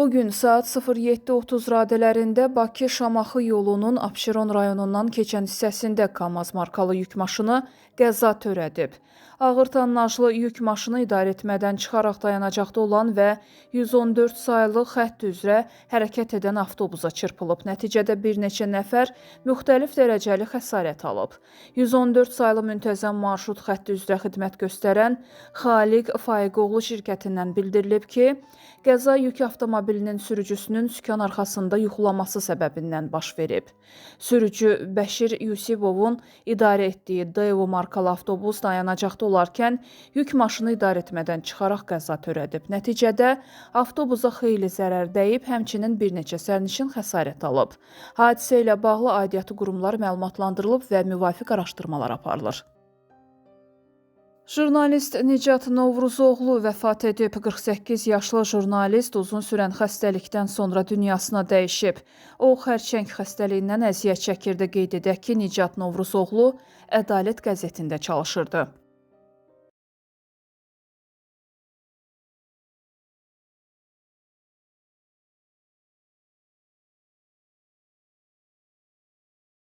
Bugün saat 07:30 radələrində Bakı-Şamaxı yolunun Abşeron rayonundan keçən hissəsində KAMAZ markalı yük maşını qəza törədib. Ağır tonnajlı yük maşını idarəetmədən çıxaraq dayanacaqda olan və 114 saylı xətt üzrə hərəkət edən avtobusa çırpılıb. Nəticədə bir neçə nəfər müxtəlif dərəcəli xəsarət alıb. 114 saylı müntəzəm marşrut xətti üzrə xidmət göstərən Xaliq Faiqoğlu şirkətindən bildirilib ki, qəza yük avtomobilinin sürücüsünün sükan arxasında yuxulaması səbəbindən baş verib. Sürücü Bəşir Yusifovun idarə etdiyi Daewoo markalı avtobus dayanacaqda olarkən yük maşını idarəetmədən çıxaraq qəza törədib. Nəticədə avtobusa xeyli zərər dəyib, həmçinin bir neçə sərnişin xəsarət alıb. Hadisə ilə bağlı aidiyyatı qurumlar məlumatlandırılıb və müvafiq araşdırmalar aparılır. Jurnalist Nicat Novruzoğlu vəfat edib. 48 yaşlı jurnalist uzun sürən xəstəlikdən sonra dünyasına dəyişib. O, xərçəng xəstəliyindən əziyyət çəkirdi. Qeyd edək ki, Nicat Novruzoğlu Ədalət qəzetində çalışırdı.